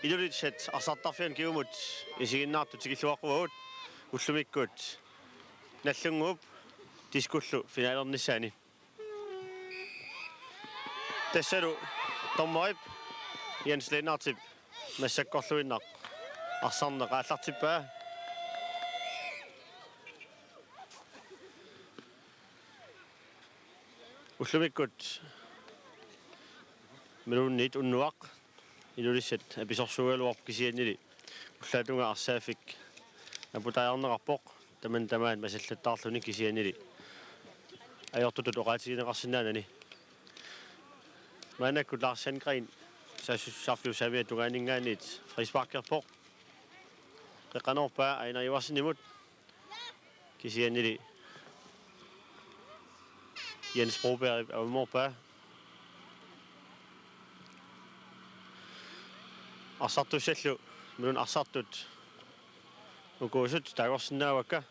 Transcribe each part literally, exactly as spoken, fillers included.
Ilulissat arsartarfiani kingumut isiginnaartut tikilluaqquagut ullumikkut Nagdlunguup Diskollu finalernissaani. Tassalu dommerip Jens Lennartip massakkorluinnaq arsarneq aallartippaa. Ullumikkut Melonit unnuaq Ilulissat apisorsuugaluarpoq kisiannili ullaatungaa arsaaffik aputaajarneqarpoq tamanna tamaat masallattaarluni kisiannili ajortutut oqaatigineqarsinnaanani. Maannakkut Lars Sandgren saassussisarfiup saamiata tungaaninngaanniit frisparkerpoq. Qeqqanoorpaa Ejnar Iversenimut. Kisiannili Jens Broberg avammoorpaa. Arsartussallu Melonit arsartut ukuusut taagorsinnaavakka.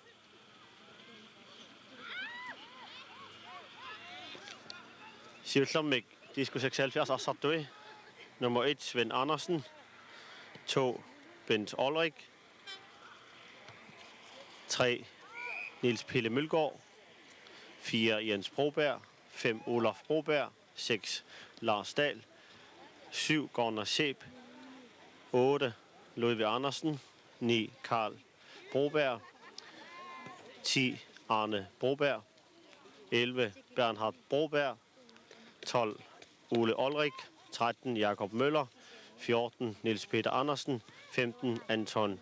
Siullermik Disko seksoghalvfjerds arsartui. Nummer et, Svend Andersen. To, Bent Olrik. Tre, Niels Pelle Mølgaard. Fire, Jens Broberg. Fem, Olaf Broberg. Seks, Lars Dahl. Syv, Gorner Zeeb. Otte, Ludvig Andersen. Ni, Karl Broberg. Ti, Arne Broberg. Elleve, Bernhard Broberg. Tolv, Ole Olrik. Tretten, Jakob Møller. Fjorten, Niels Peter Andersen. Femten, Anton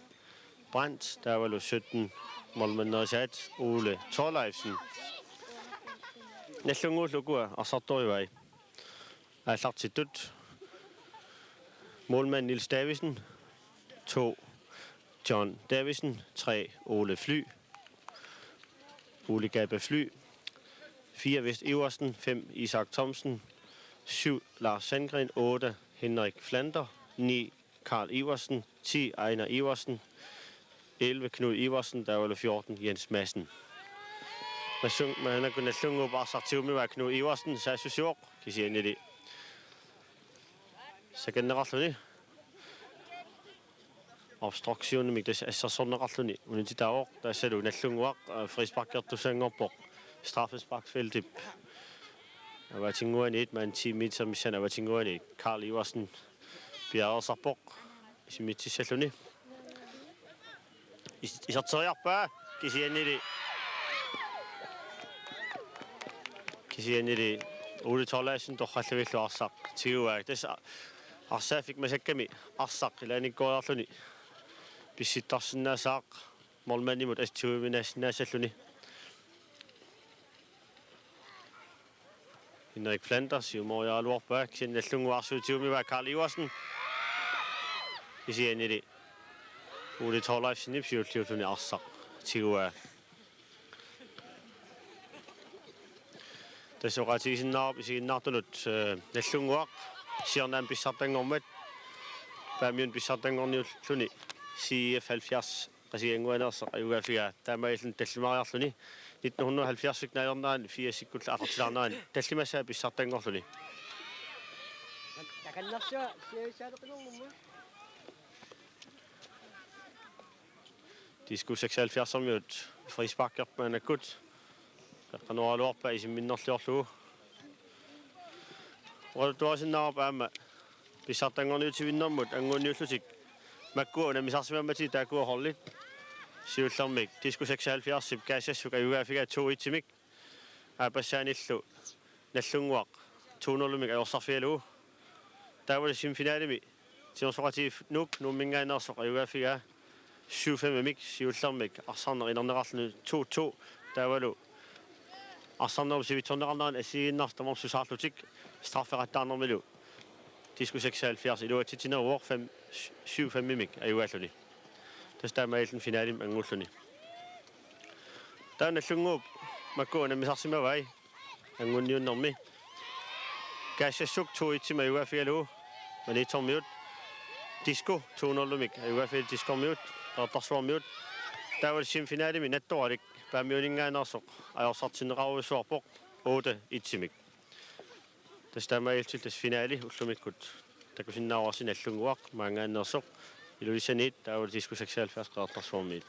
Brandt. Taavalu sytten, målmanderisaat Ole Thorleifsen. Nagdlunguullu ukua arsartorivai aallartittut. Målmand Niels Davidsen. To, John Davidsen. Tre, Ole Fly. Ole Gabe Fly. Fire, Vest Iversen. Fem, Isak Thomsen. Syv, Lars Sandgren. Otte, Henrik Flander. Ni, Karl Iversen. Ti, Ejnar Iversen. Elleve, Knud Iversen. Taavalu fjorten, Jens Madsen. Massuk maannakkut Nagdlunguup arsaq tigummivaa Knud Iversen saassussivoq kisiannili sakanneqarluni. Obstruktionimik tassa assersorneqarluni unitsitaavoq, tassalu Nagdlunguaq, øh, frisparkertussanngorpoq straffesparksfeltip avatanguaniit, maani ti meter missaani avatanguaniit. Karl Iversen piareersarpoq isimmitsissalluni. Is-, iserteriarpaa kisiannili. Kisiannili Ole Thorleifsen torrallavillu arsaq tiguaa. Tassa arsaaffik masakkami arsaq ilaanikkooriarluni pissittarsinnaassaaq målmandimut assut tiguminaassinnaasalluni. Henrik Flander siumoriaraluarpaa, kisianni Nagdlunguup arsaq tigummivaa Karl Iversen. Kisiannili Ole Thorleifsenip siulliulluni arsaq tiguaa. Tassa oqaatigisinnaavarput isiginnaartunut, øh, Nagdlunguaq siorna aamma pissartanngormat Paamiuni pissartanngorniulluni C F halvfjerds Qasigiannguaneersoq ajugaaffigaa, taamaalilluni tallimariarluni nitten hundrede og halvfjerds-ikkut naalernerani firsikkullu aallartilaarnerani tallimassaa pissartanngorluni. Takannersuaq siavissaaleqinermumma. Disko seksoghalvfjerds-ermiut frisparkerput maannakkut. Qeqqanooraluarpaa isimminnerliorlugu. Oqaluttuarisinnaavarput aamma pissartanngorniutivinnermut anguniullutik makkua unammisarsimammatigit taakkua holdit. Siullermik Disko seksoghalvfjerds-ip Kaassassuk ajugaaffigaa to et-imik. Aappassaanillu Nagdlunguaq to nul-imik ajorsarfigalugu. Taavalu semifinalemi Timersoqatigiiffik Nuuk Nuumminngaanneersoq ajugaaffigaa syv fem-imik, siullermik arsarneq inerneqarluni to to. Taavalu arsarnerup sivitsorneqarnerani assigiinnartoq tamarmik susaarlutik strafferettaarnermilu Disko seksoghalvfjerds iluatsitsineruvoq fem, syv fem-imik ajugaalluni. Tassa taamaalilluni finalemi angulluni. Taava Nagdlunguup makkua unammisarsimavai anguniunnermi. Kaassassuk to et-imik ajugaaffigalugu Maniitsormiut. Disko to nul-imik ajugaaffigalugu Diskormiut, Qeqertarsuarmiut. Taavalu semifinalemi Nattoralik Paamiuninngaanneersoq ajorsartinneqarujussuarpoq otte et-imik. Tassa taamaalillutillu tassa finale ullumikkut Takusinnaavarsi Nagdlunguaq maanngaanneersoq Ilulissaniit taavalu Diskus seksoghalvfjerds Qeqertarsuarmiit.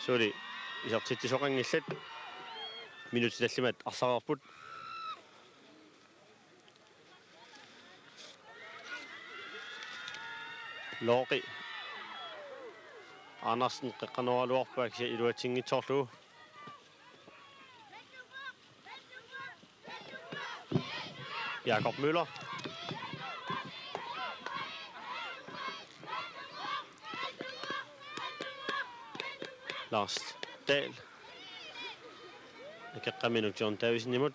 Suli isertitsisoqanngillat, minutsit tallimat arsareerput. Looqi Andersen qeqqanooraluarpaa kisianni iluatsinngitsoorlugu. Jakob Møller. Lars Dahl. Akeqqaminut John Davidsenimut.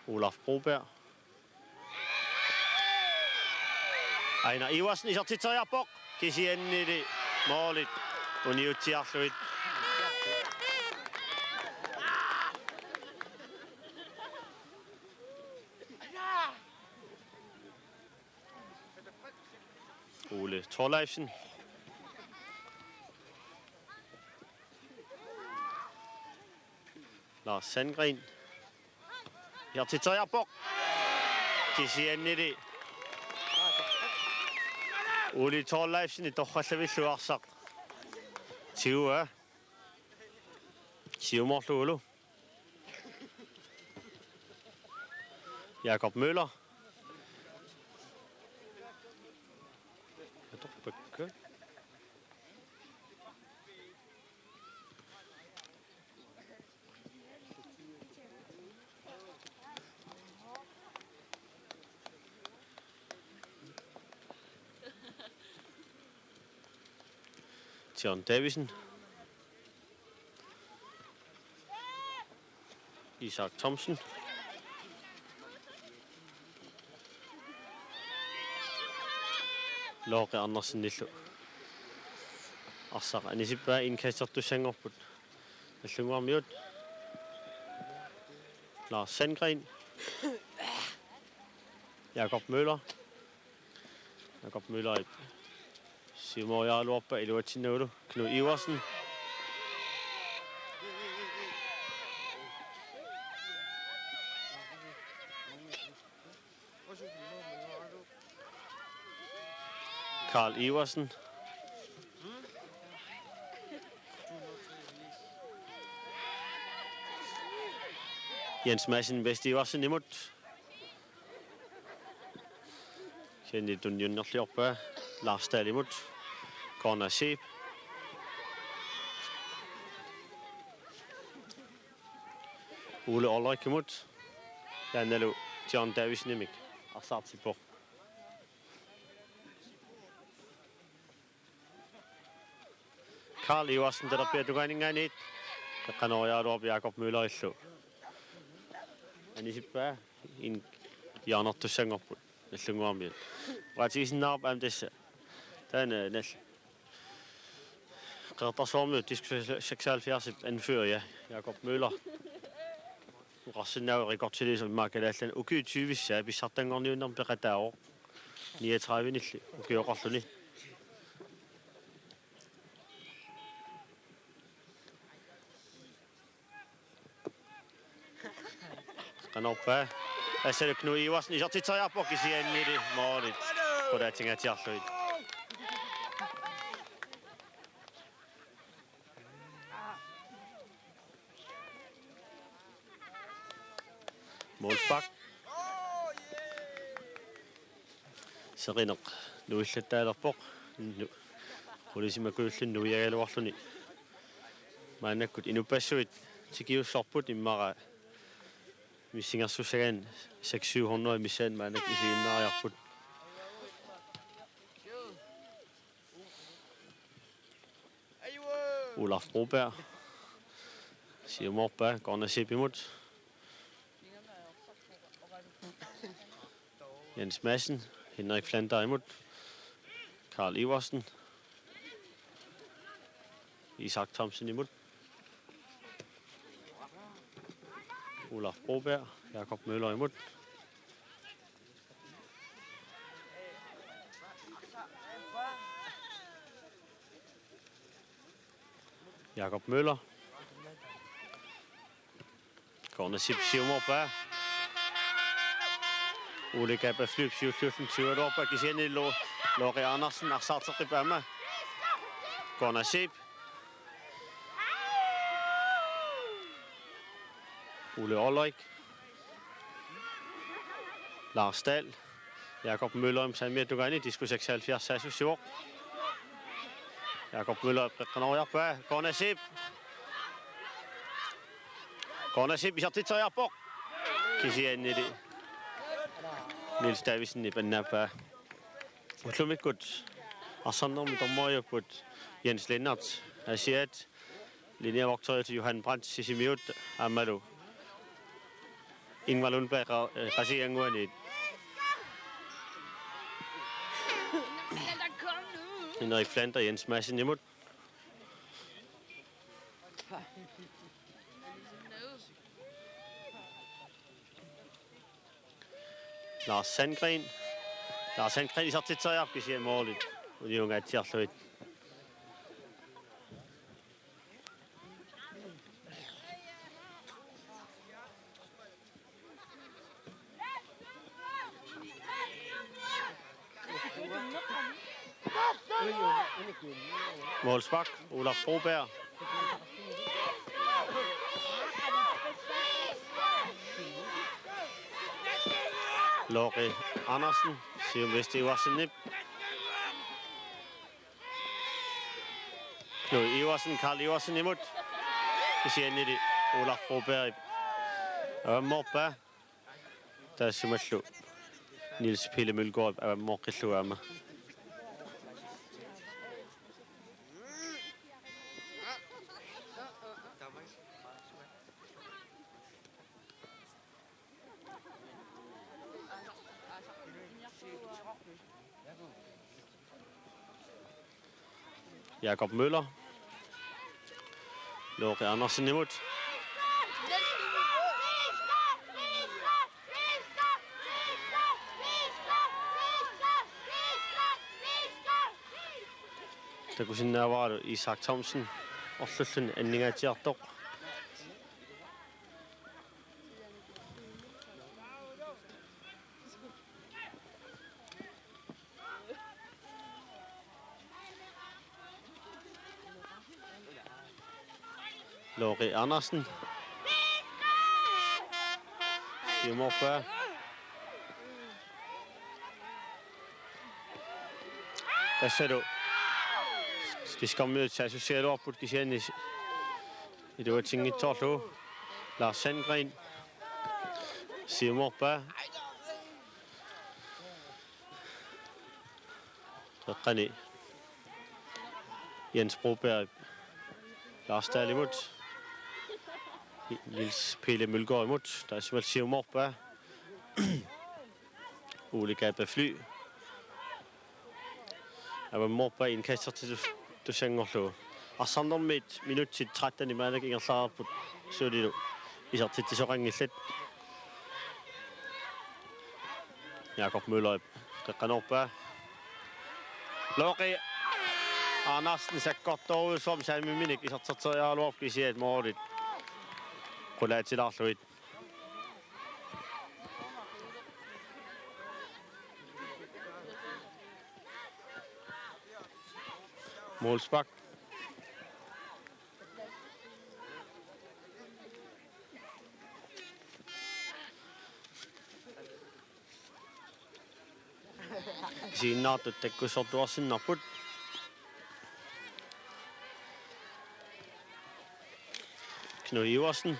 Olaf Broberg. Ejnar Iversen isertitseriarpoq. Kisiannili målit uniutsiarlugit. Ole Thorleifsen. Lars Sandgren. Isertitseriarpoq. Kisiannili Ole Thorleifsen torrallavillu arsaq tiguaa. Siumoorlugulu. Jakob Møller. Atorpakka. John Davidsen. Isak Thomsen. Looqi Andersenillu arsaq anisippaa, indkastertussanngorput Nagdlunguarmiut. Lars Sandgren. Jakob Møller. Jakob Møllerip siumooriaraluarpaa iluatsinnagulu. Knud Iversen. Karl Iversen. Jens Madsen Vest Iversenimut. Kisianni tunniunnerliorpaa Lars Dahlimut. Corner Zeeb. Ole Ulrichimut. Taannalu John Davidsenimik arsaq tippoq. Karl Iversen talerpiata tungaaninngaanniit. Qeqqanooriaraluarpoq Jakob Møllerillu. Anisippaa, in-, hjørnertussanngorput Nagdlunguarmiut. Oqaatigisinnaavarput aamma tassa. Taanna nal-, Qeqertarsuarmiut Diskus seksoghalvfjerdsip anfører, ja, Jakob Møller. Oqarsinnaavoq rekordiliisoq immaqa Kalaallit Nunaanni ukiut tyve-ssaa pissartanngorniunnermi peqataavoq. Niogtredive-nilli ukioqarluni. Qanorpaa. Assaluk Knud Iversen isertitseriarpoq kisiannili målit qulaatingaatsiarlugit. Målspark. Seqineq nuillattaalerpoq. Nu-, qulit simakujulluunniit nuiagaluarluni. Maannakkut inuppassuit tikiussorput immaqa missingersussagaanni seks syv hundrede missaanni maannakkut isiginnaariarput. Olaf Broberg. Siumoorpaa, corner Zeebimut. Jens Madsen, Henrik Flanderimut. Karl Iversen. Isak Thomsenimut. Olaf Broberg, Jakob Møllerimut. Jakob Møller. Corner Zeeb siumoorpaa. Ole Gabe Flyb siulliulluni siualuarpaa kisianni Lo-, Lori Andersen arsaarteqqippoq aamma. Corner Zeeb. Ole Olrik. Lars Dahl. Jakob Møller saamiata tungaani, diskus seksoghalvfjerds saassussivoq. Jakob Møller qeqqanoriarpaa, corner Zeeb. Corner Zeeb isertitseriarpoq. Kisiannili Niels Davidsen ipannaappaa. Ullumikkut arsarnermi dommeriupput Jens Lennert, asiat, linjevogteriutit Johan Brandt Sisimiut aammalu Ingmar Lundblad Qa-, eh, Qasigiannguaniit. Henrik Flander Jens Madsenimut. Lars Sandgren. Lars Sandgren isertitseriarpoq kisianni målit uniungaatsiarlugit. Målspark, Olaf Broberg. Lori Andersen, Sium Vest Iversenip. Knud Iversen, Karl Iversenimut. Kisiannili Olaf Brobergip avammoorpaa. Taassumalu Niels Pele Mølgaardip avammooqqillugu aamma. Jakob Møller. Lori Andersenimut. Takusinnaavaralu Isak Thomsen orlulluni anningaatsiartoq. Lori Andersen. Siumoorpaa. Tassalu STIK'imiut saassussigaluarput kisianni iluatsinngitsoorlugu. Lars Sandgren. Siumoorpaa. Qeqqani Jens Broberg Lars Dahlimut. Niels Pele Mølgaardimut. Taassumalu siumoorpaa. Ole Gabe Fly. Avammoorpaa indkastertitus-, tussanngorlugu. Arsarnermiit minutsit tretten imaannak ingerlareerput suulilu isertitsisoqanngillat. Jakob Møllerip qeqqanoorpaa. Lori Andersen sakkortoorujussuarmik saamiminik iserterteriaraluarpoq kisianni målit qulaatilaarlugit. Målspark. Isiginnaartut takkussortuarsinnarput. Knud Iversen.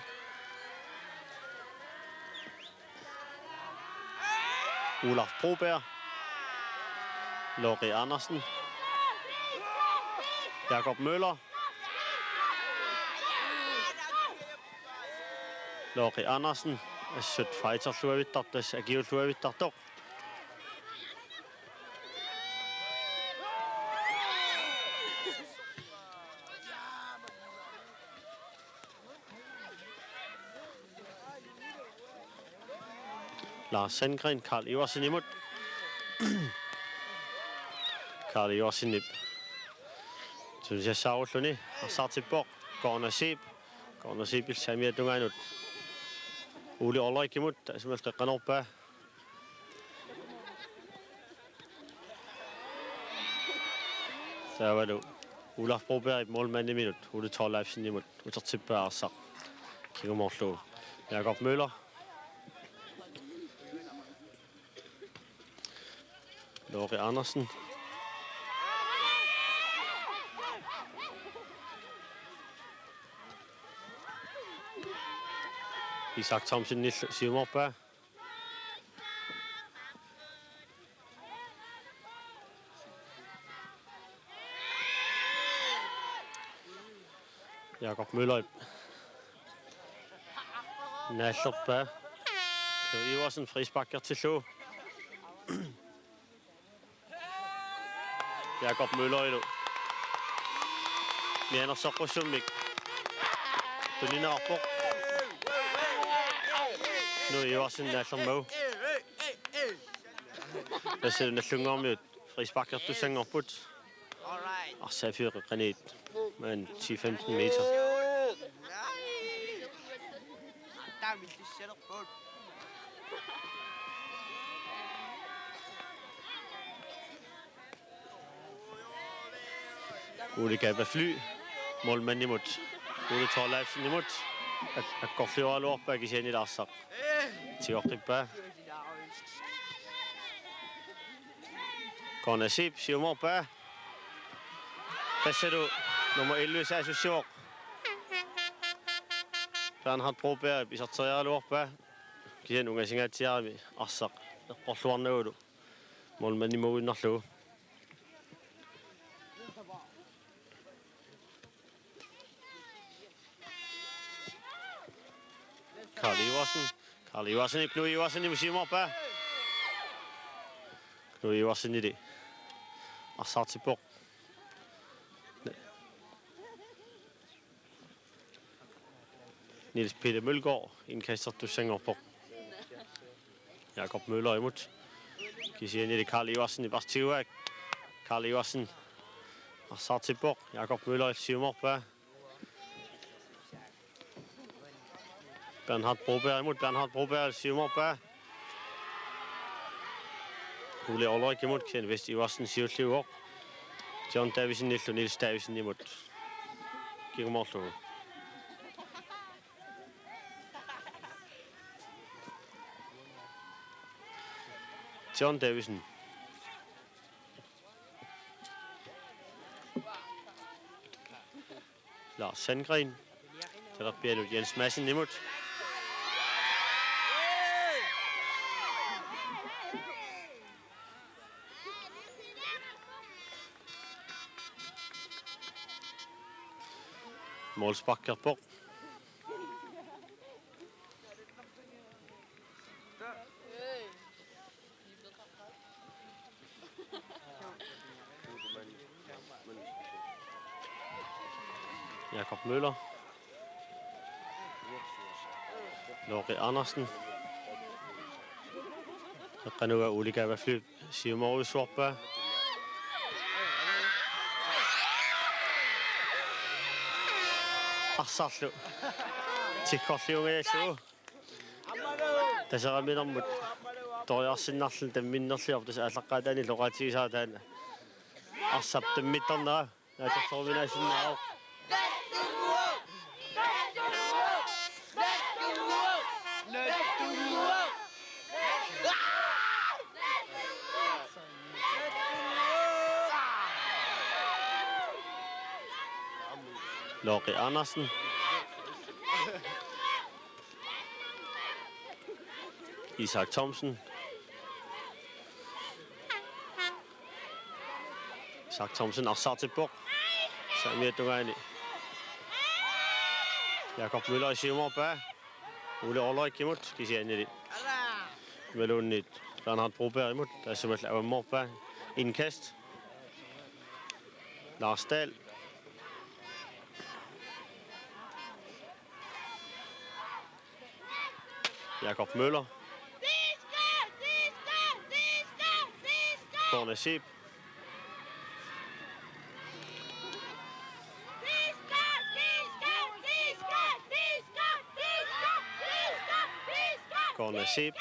Olaf Broberg. Lori Andersen. Jakob Møller. Lori Andersen. Assut fighterluavittartoq, tassa akiuulluavittartoq. Lars Sandgren, Karl Iversenimut. Karl Iversenip tunisiassaarulluni arsaartippoq. Corner Zeeb. Corner Zeeb saamiata tungaanut Ole Olrikimut, taassumalu qeqqanoorpaa. Taavalu Olaf Brobergip målmandiminut Ole Thorleifsenimut utertippaa arsaq. Kingumorlu Jakob Møller. Lori Andersen. Isak Thomsen nil siumorpaa. Jakob Møller. Naallerpaa. Knud Iversen frisparkertillugu. Jakob Møllerilu mianersoqqussummik tunineqarpoq. Knud Iversen naallermagu. Tassa Nagdlunguarmiut frisparkertussanngorput. Arsaq fire qaniit. Men ti femten meter. Ole Gabafly, målmandimut Ole Thorleifsenimut. Ak-, akkorliugaluarpaa kisianni arsaq tigoqqippaa. Corner Zeeb siumorpaa. Tassalu nummer elleve saassussivoq. Bernhard Broberg iserteriaraluarpaa. Kisianni ungasinngatsiarami arsaq eqqorluarnagulu målmandimuinnarlugu. Karl Iversen. Karl Iversen, Knud Iversen, siumorpaa. Knud Iversenili arsartippoq. Niels Peter Mølgaard indkastertussanngorpoq. Jakob Møllerimut. Kisiannili Karl Iversen ipartiuaak. Karl Iversen arsartippoq. Jakob Møller siumorpaa. Bernhard Brobergimut. Bernhard Broberg siumorpaa. Ole Ulrikimut, Ken Vest Iversen siulliuvoq. John Davidsenillu Niels Davidsenimut. Kingumorlugu. John Davidsen. Lars Sandgren. Talerpianut Jens Madsenimut. Målsparkerpoq. Jakob Møller. Lori Andersen. Qeqqanut Ole Gabafly siumorujussuarpaa. Arsarlu. Tikkorliungajallugu. Taseraminermut toriarsinnarluni tamminnerliorpoq, tassa aallaqqaataaniillu oqaatigisara taanna. Arsap tammittarnera naatsorsoruminaassinnaavoq. Lori Andersen. Isak Thomsen. Isak Thomsen arsartippoq. Saamiata tungaani. Jakob Møller siumorpaa. Ole Ulrikimut kisiannili. Imaluunniit Bernhard Brobergimut, taassumalu avammoorpaa. Indkast. Lars Dahl. Jakob Møller. Corner Zeeb. Corner Zeeb.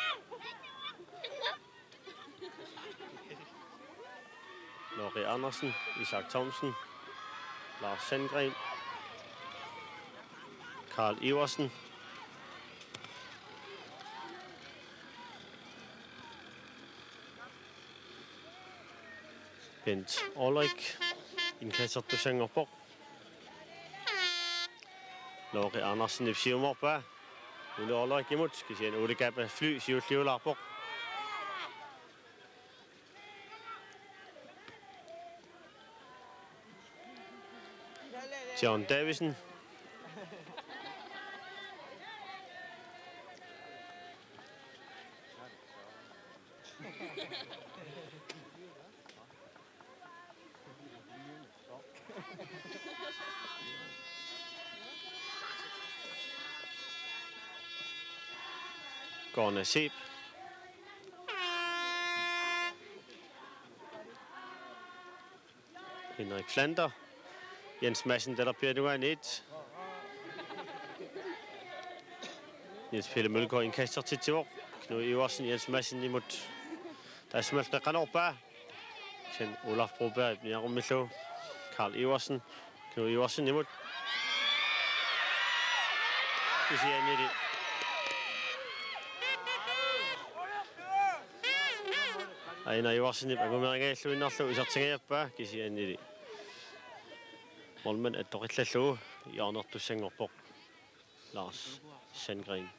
Lori Andersen, Isak Thomsen, Lars Sandgren, Karl Iversen, Bent Ulrik, indkastertussanngorpoq. Lori Andersenip siumoorpaa. Ole Ulrikimut, kisianni Ole Kaapa Fly siulliulaarpoq. John Davidsen. Gorna Zeeb. Henrik Flander. Jens Madsen, talerpiata tungaani. Niels Pelle Mølgaard indkastertitsivoq. Knud Iversen Jens Madsenimut. Taassuma qeqqanoorpaa. Sen Olaf Broberg niaqummillugu. Karl Iversen. Knud Iversenimut. Kisiannili Aina Iversenip angumerigalluinnarlugu isertingajappaa, kisiannili målmand attoqillallugu hjørnertussanngorpoq Lars Sandgren.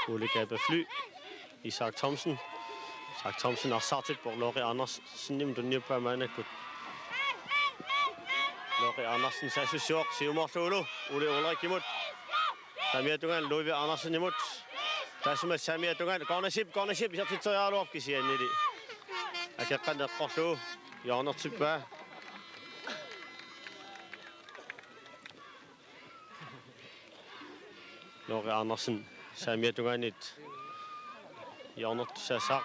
Ole Kaapa Fly. Isak Thomsen. Isak Thomsen arsartippoq Lori Andersenimut tunniuppaa maannakkut. Lori Andersen saassussivoq siumoorlugulu Ole Ulrikimut. Saamiata tungaani Ludvig Andersenimut. Taassuma saamiata tungaani Gorna Zeeb, Gorna Zeeb isertitseriaraluarpoq kisiannili akeqqaneq eqqorlugu hjørnertippaa. Lori Andersen saamiata tungaaniit hjørnertussaassaaq.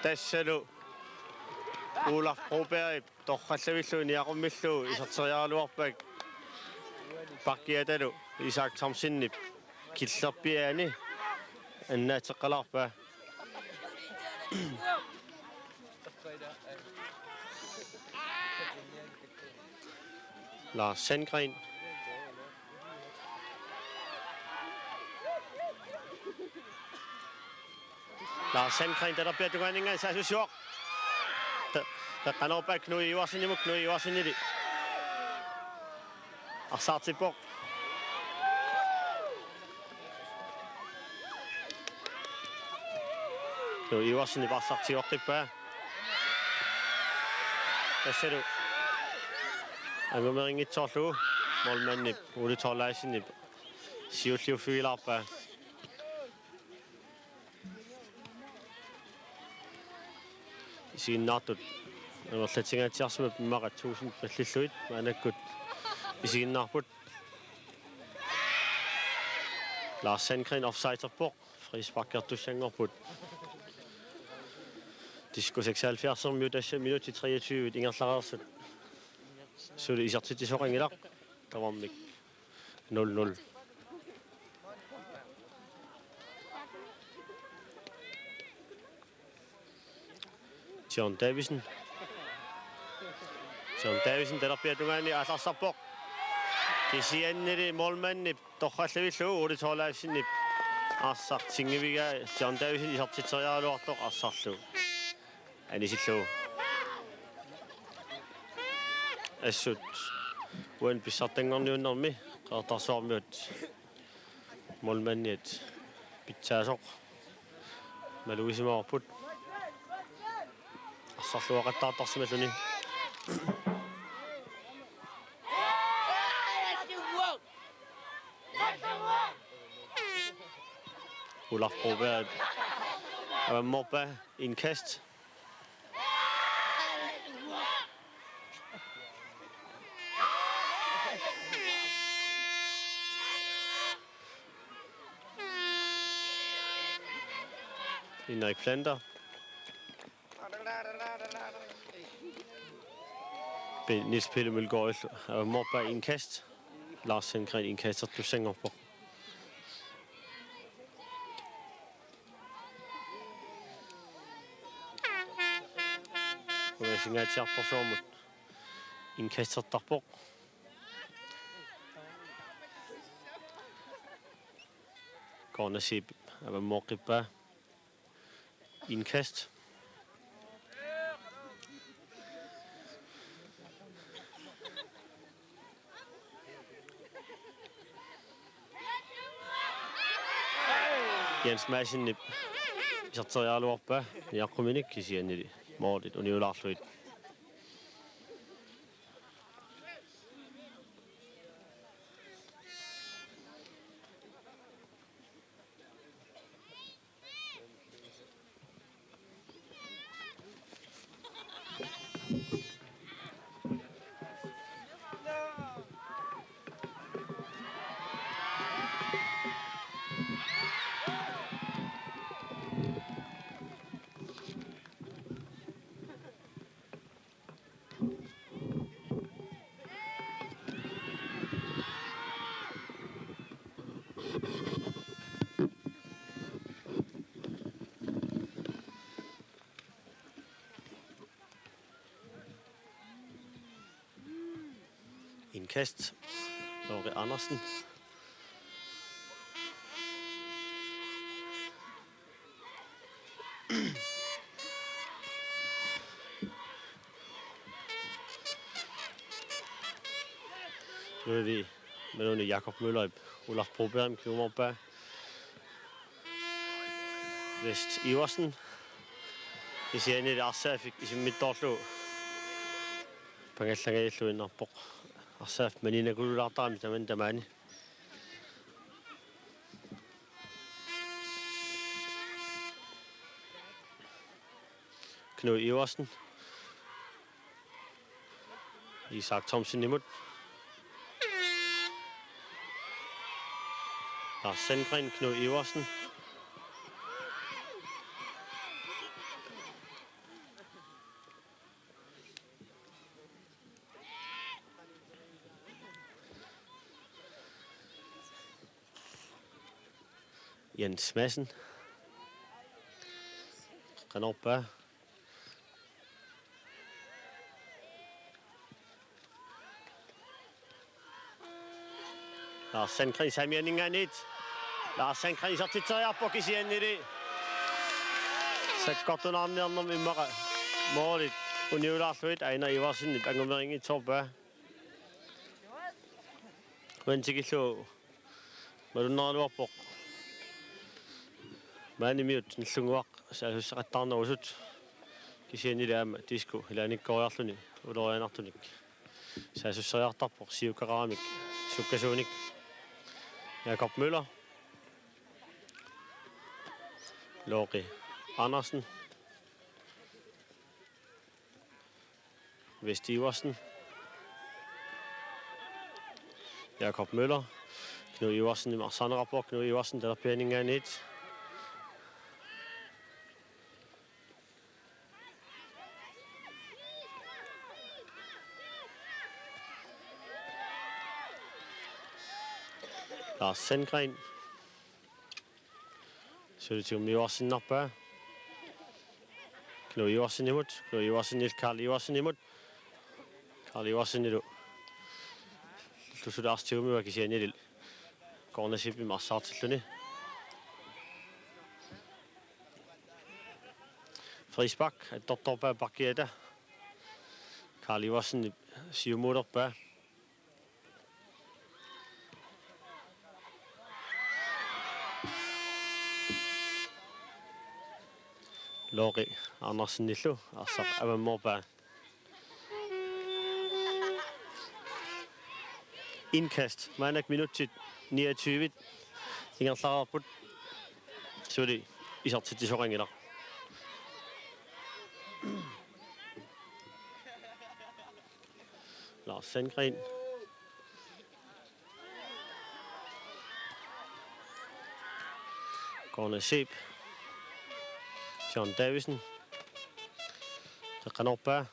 Tassalu Olaf Brobergip torrallavillugu niaqummillugu iserteriaraluarpaa pakkiatalu Isak Thomsenip killerpiaani annaateqqalaarpaa. Lars Sandgren. Lars Sandgren, talerpiata tungaaninngaanniit saassussivoq. Ta-, qeqqanoorpaa Knud Iversenimut, Knud Iversenili arsartippoq. Knud Iversenip arsartigoqqippaa. Tassalu angumeringitsoorlugu målmandip Ole Thorleifsenip siulliuffigilaarpaa. Isiginnaartut angerlatsinngaatsiarsimasut immaqa tusind pallillugit maannakkut isiginnaarput. Lars Sandgren offsiderpoq. Frisparkertussanngorput. Disko seksoghalvfjerdsermiut tassa minutsit treogtyve ingerlareersut. Suli isertitsisoqanngilaq. Tamarmik nul nul. John Davidsen. John Davidsen talerpiata tungaani aallarsarpoq. Kisiannili målmandip torrallavillugu Ole Thorleifsenip arsaq tingivigaa, John Davidsen isertitseriaraluartoq arsarlu anisillugu. Assut uani pissartanngorniunnermi Qeqertarsuarmiut målmandiat pitsaasoq malugisimavoq. Arsarluaqattaartarsimalluni. Olaf Broberg avammoorpaa, indkast. Henrik Planter. Pe-, Niels Peter Mølgaard, avammoorpaa indkast. Lars Sandgren indkastertussanngorpoq. Unasingaatiarporsuarmut indkastertarpoq. Corner Zeeb avammooqqippaa. Indkast. Jens Madsenip iserteriaraluarpaa niaqquminik kisiannili målit uniulaarlugit. Indkast. Lori Andersen. Nu er vi med under Jakob Møller, Olaf Broberg, Kjumorpa. Vest Iversen. Kisianni arsaaffik isimmittoorlugu pangallangajalluinnarpoq. Arsaaffimmik maninnakululaartarami tamanna tamaani. Knud Iversen. Isak Thomsenimut. Lars Sandgren, Knud Iversen. Jens Madsen. Qanorpaa. Lars Sandgren saamianinngaanniit. Lars Sandgren isertitseriarpoq kisiannili. Sakkortunaarniarnermi immaqa målit uniulaarlugit Ejnar Iversenip angumeringitsoorpaa. Uani tikillugu malunnaraluarpoq. Maanimiut nillunnguaq saassussaqattaarnerusut. Kisiannili aamma Disko ilaanikkooriarluni ulorianartunik saassusseriartarpoq siukkaqaramik sukkasuunik. Jakob Møller. Lori Andersen. Vest Iversen. Jakob Møller. Knud Iversen, arsaaneqarpoq Knud Iversen talerpianinngaanniit. Lars Sandgren. Suli tigummiuarsinnarpaa. Knud Iversenimut, Knud Iversenillu Karl Iversenimut. Karl Iversenilu. Illu suli arsaq tigummiva kisiannili corner Zeebimik arsaartilluni. Frispark, attortorpaa pakkiata. Karl Iversen siumuulerpaa. Lori Andersenillu arsaq avammoorpaa. Indkast. Maannakkut minutsit niogtyve ingerlareerput. Suli isertitsisoqanngilaq. Lars Sandgren. Corner Zeeb. John Davidsen. Qeqqanoorpaa.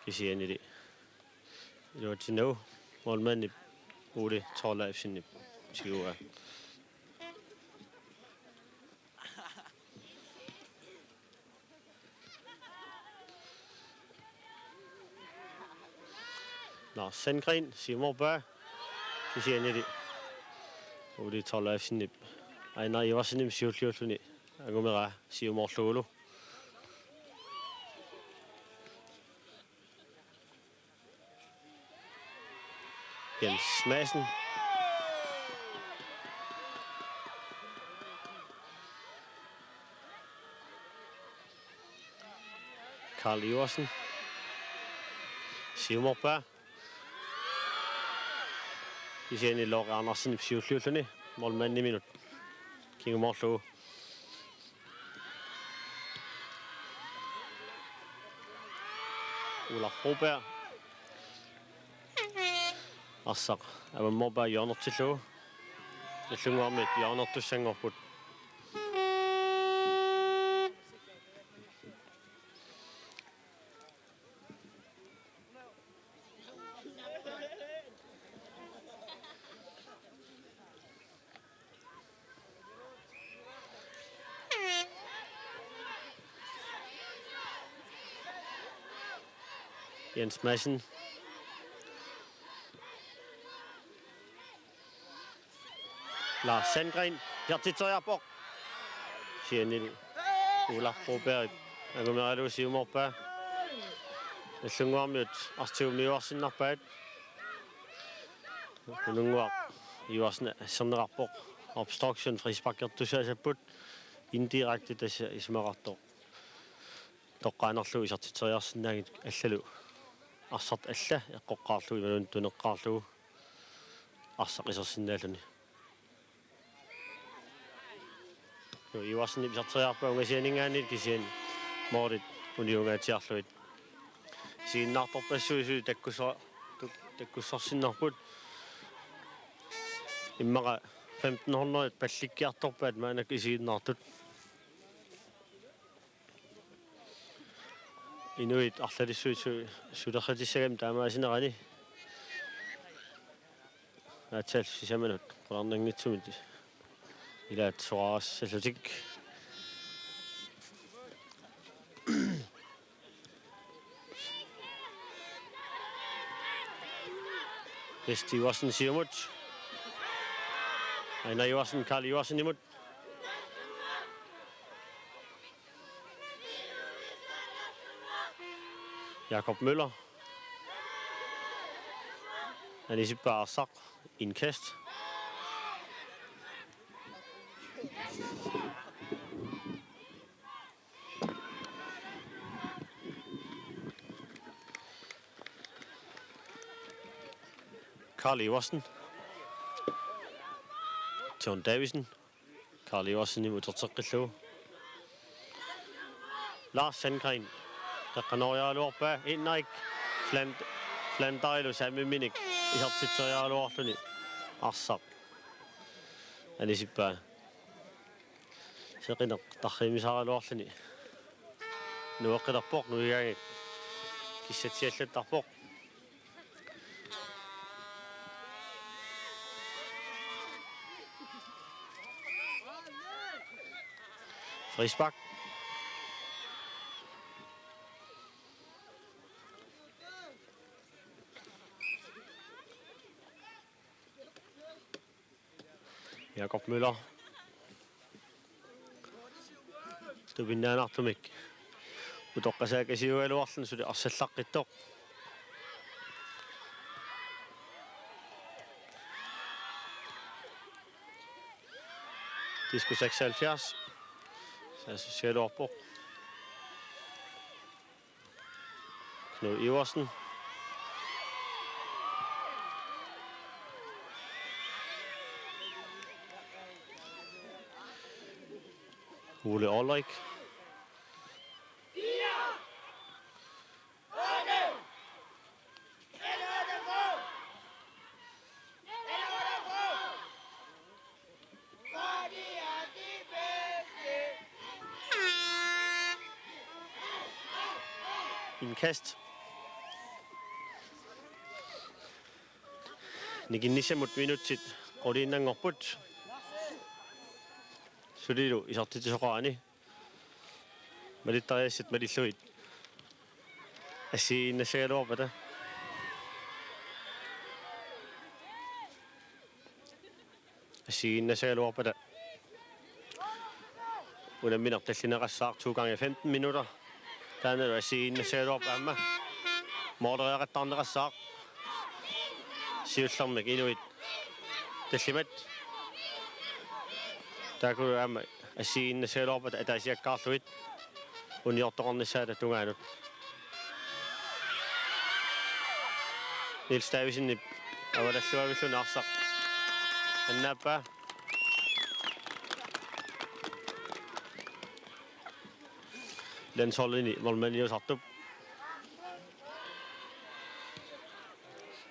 Kisiannili iluatsinnagu målmandip Ole Thorleifsenip tiguaa. Lars Sandgren siumoorpaa. Kisiannili Ole Thorleifsenip Ejnar Iversenimut siulliulluni angumeraa siumoorlugulu. Jens Madsen. Karl Iversen. Siumoorpaa. Kisianni Lorry Andersen siulliulluni målmandiminut kingumoorlugu. Ulaf Broberg. Arsaq avammoorpaa hjørnertillugu. Nallunnguarmiut hjørnertussanngorput. Jens Madsen. Lars Sandgren, isertitseriarpoq. Kisianni Ulaf Broberg angumeralugu siumoorpaa. Nallunnguarmiut arsaq tigummiuarsinnarpaat. Ununnguaq Iversen asserneqarpoq. Obstruktion frisparkertussaasapput. Indirekte tassa isumaqartoq. Toqqaanerlugu isertitseriarsinnaanngitsut allalu arsartut alla eqqoqqaarlugu imaluunniit tuneqqaarlugu arsaq isersinnaalluni. Nu Iversenip iserteriarpaa ungasianinngaanniit kisianni målit uniungaatsiarlugit. Isiginnaartorpassuit suli takkusso-, tak-, takkussorsinnarput. Immaqa femten hundrede ballikkiartorpaat maannakkut isiginnaartut. Inuit arlalissuit su-, sulerratissagami taamaasinerani. Aatsaat sisamanut qularnanngitsumik ilaat soraarassallutik. Vest Iversen siumut. Ejnar Iversen, Karl Iversenimut. Jakob Møller. Anisippaa arsaq. Indkast. Karl Iversen. John Davidsen. Karl Iversenimut uterteqqillugu. Lars Sandgren. Qeqqanooriaraluarpaa Henrik Fland-, Flanderilu sammimminik isertitseriaraluarluni arsaq. Anisippaa. Seqineq tarriimisaraluarluni. Nueqqilerpoq nuigaangit. Kissatsiallattarpoq. Frispark. Jakob Møller. Tupinnaannartumik. Utoqqasaakasiugaluarluni suli arsallaqqittoq. Diskus seksoghalvfjerds. Saassussigaluarpoq. Knud Iversen. Ole Olrik. Indkast. Nikinnissamut minutsit quliinnanngorput. Sulilu isertitsisoqarani. Malittariassat malillugit assigiinnassagaluarpata. Assigiinnassagaluarpata. Unammineq tallineqassaaq to gange femten minutter. Taannalu assigiinnassagaluarpata aamma. Mooleriaqattaarneqassaaq. Siullermik inuit tallimat. Taakku aamma assigiinnassagaluarpata ataasiakkaarlugit uniortoqarnissaata tungaanut. Niels Davidsenip avalalluavilluni arsaq annaappaa. Landsholdini målmandiusartup.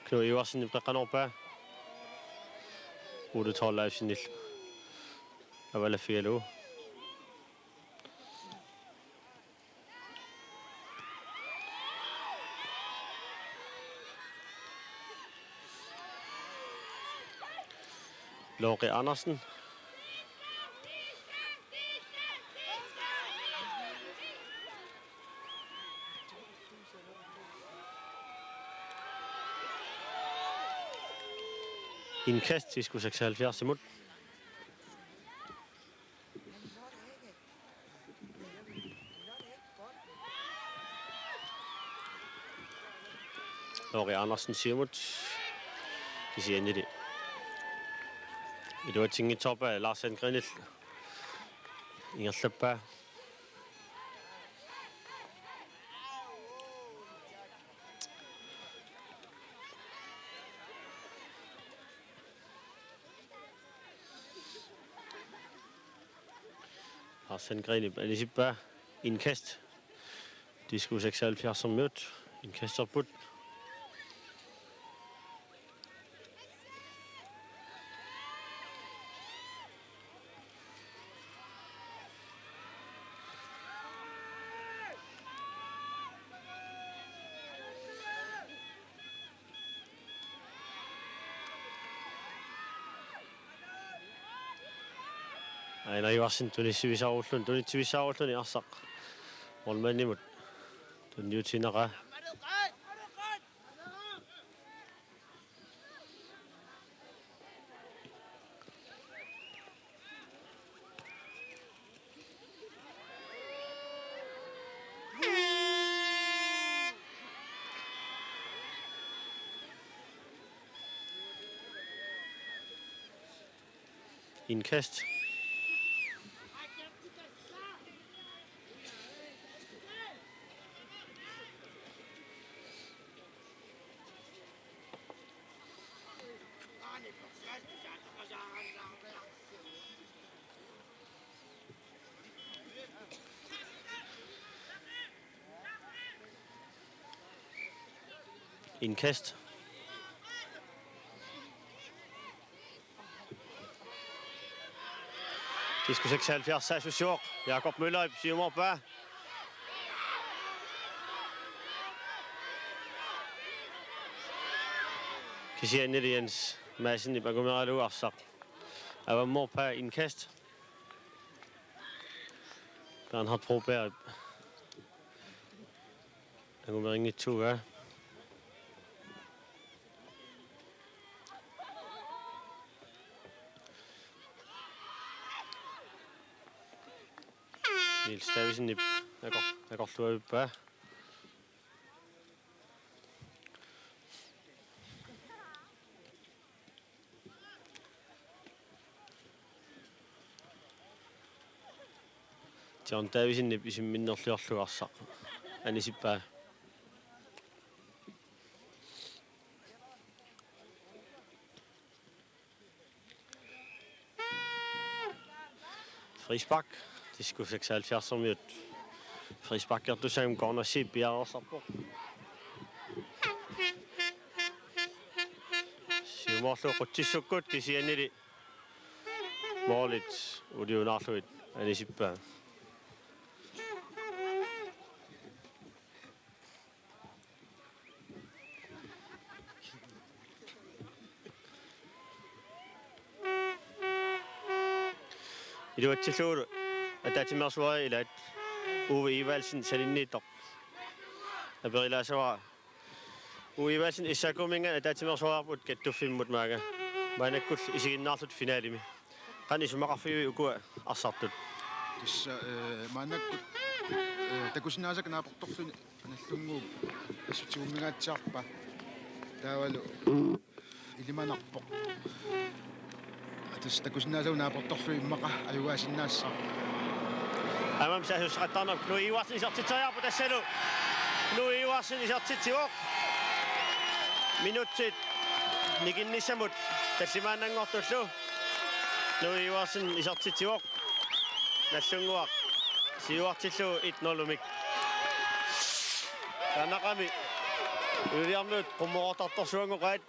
Knud Iversenip qeqqanoorpaa. Ole Thorleifsenillu avalaffigalugu. Låke Andersen. Indkast, T K seksoghalvfjerdsimut. Låke Andersen, Siumut. Kisiannili iluatsinngitsoorpaa Lars Sandgrenillu ingerlappaa. Lars Sandgrenip anisippaa. Indkast. T K seksoghalvfjerdsimut indkasterput. Aina Iversen tunissivisaarulluni, tunissivisaarulluni arsaq målmandimut tunniutiinnarpaa. Indkast. Indkast. T K seksoghalvfjerds saassussivoq. Jakob Møllerip siumoorpaa. Kisiannili Jens Madsenip angumeralugu arsaq avammoorpaa. Indkast. Bernhard Broberg angumeringitsuga. Niels Davidsenip akor-, akorluavippaa. John Davidsenip isimminnerliorlugu arsaq anisippaa. Frispark. T K seksoghalvfjerdsimiut frisparkertussaagami, cornersiip piareersarpoq. Siumoorlugu qutsissukkut kisiannili målit uliunaarlugit anisippaa. Iluatsillugulu ataatsimeersuariat ilaat Uwe Evaldsen salinniittoq aperilaassavara. Uwe Evaldsen S A K-minngaanniit ataatsimeersuariarput kattuffimmut maanga. Maannakkullu isiginnaarlutik finalimi. Qanoq isumaqarfigiviuk ukua arsartut? Tassa, eh, maannakkut, eh, takusinnaasakka naapertorluni Nagdlunguup assut tigummigatsiarpaa. Taavalu ilimanarpoq. Tassa takusinnaasagut naapertorlugit immaqa ajugaasinnaassaaq. Aamma saassussaqattaarneq Knud Iversen isertitseriarpoq tassalu. Knud Iversen isertitsivoq. Minutsit nikinnissamut tallimaannanngortullu Knud Iversen isertitsivoq. Nagdlunguaq siuartillugu et nul-imik. Taannaqami Uliarmiut qummoroortartorsuanngoqaat.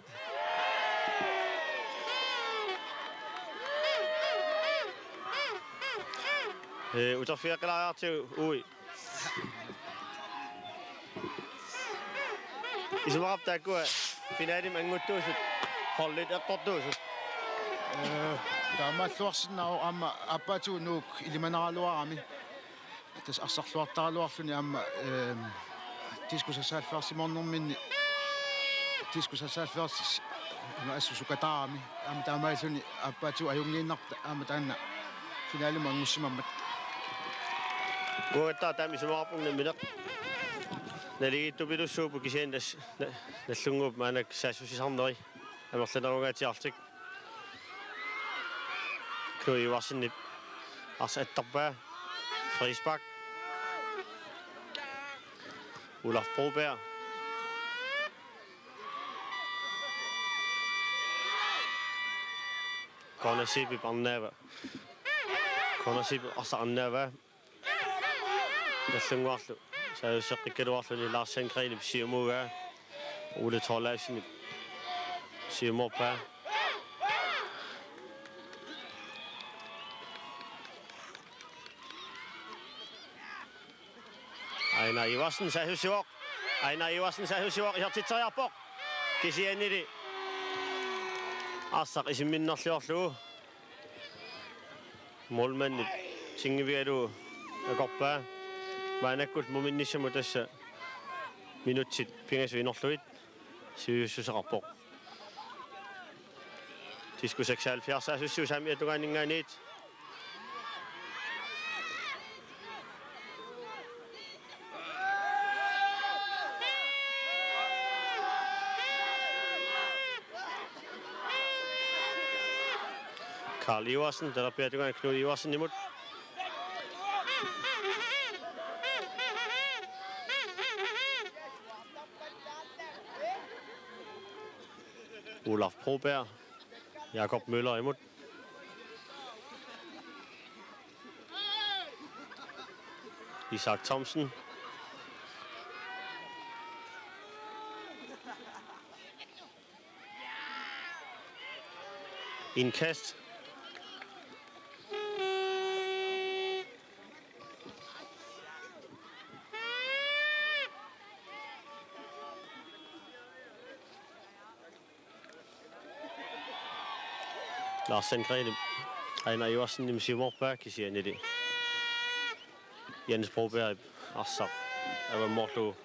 Ee, uterfigeqqilaariartigu Uwe. Isumaqarpa taakkua finalimi annguttuusut holdit eqqortuusut? Ee, taamaalluarsinnaavoq aamma aappaatigut Nuuk ilimanaraluarami. Tassa arsarluartaraluarluni aamma, ehm, diskus halvfjerdsimornerminni diskus halvfjerds ima assut sukataarami. Aamma taamaalilluni aappaatigut ajunngiinnarput aamma taanna finalimut anngussimammat. Uangattaaq taama isumaqarpunga nammineq. Naligiittupilussuupput kisianni tassa Na-, Nagdlunguup maannakkut saassussisarneri amerlanerungaatsiarlutik. Knud Iversenip arsaq attarpaa. Frispark. Olaf Broberg. Cornerseepip arnaava. Cornerseepip arsaq arnaavaa. Nagdlunguarlu saassusseqqikkaluarluni Lars Sandgrenip siumugaa. Ole Thorleifsenip siumoorpaa. Ejnar Iversen saassussivoq. Ejnar Iversen saassussivoq, isertitseriarpoq. Kisiannili arsaq isimminnerliorlugu. Målmandip singivigalugu akorpaa. Maannakkullu muminnissamut tassa minutsit pingasut inorlugit sivisussuseqarpoq. Diskus seksoghalvfjerds saassussivoq saamiata tungaaninngaanniit. Karl Iversen, talerpiata tungaani Knud Iversenimut. Olaf Broberg, Jakob Møllerimut. Isak Thomsen. Indkast. Lars Sandgrenip Ejnar Iversenimut siumoorpaa kisiannili Jens Brobergip arsaq avammoorlugu.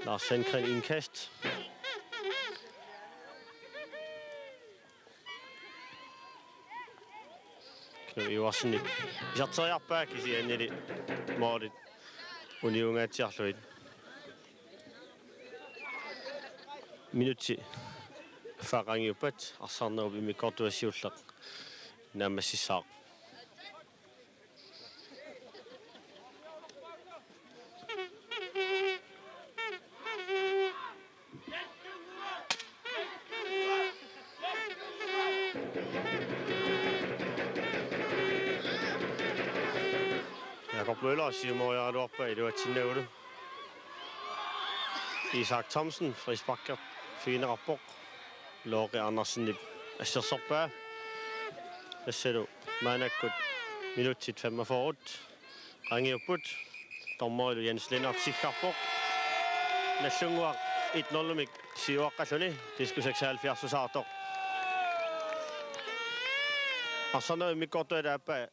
Lars Sandgren indkast. Knud Iversenip iserteriarpaa kisiannili målit uniungaatsiarlugit. Minutsit affaa qaangiuppat arsaarnerup immikkoortua siulleq naammassissaaq. Jakob Møller siumooriaraluarpaa iluatsinnagulu. Isak Thomsen frisparkerfigineqarpoq. Looqi Andersenip assersorpaa. Tassalu maannakkut Minutsit femogfyrre qaangiupput. Dommerilu Jens Lennert siggarpoq. Nagdlunguaq et nul-imik siuaqqalluni. Diskus seksoghalvfjerds-usaartoq. Arsarnerup immikkoortuata aappaa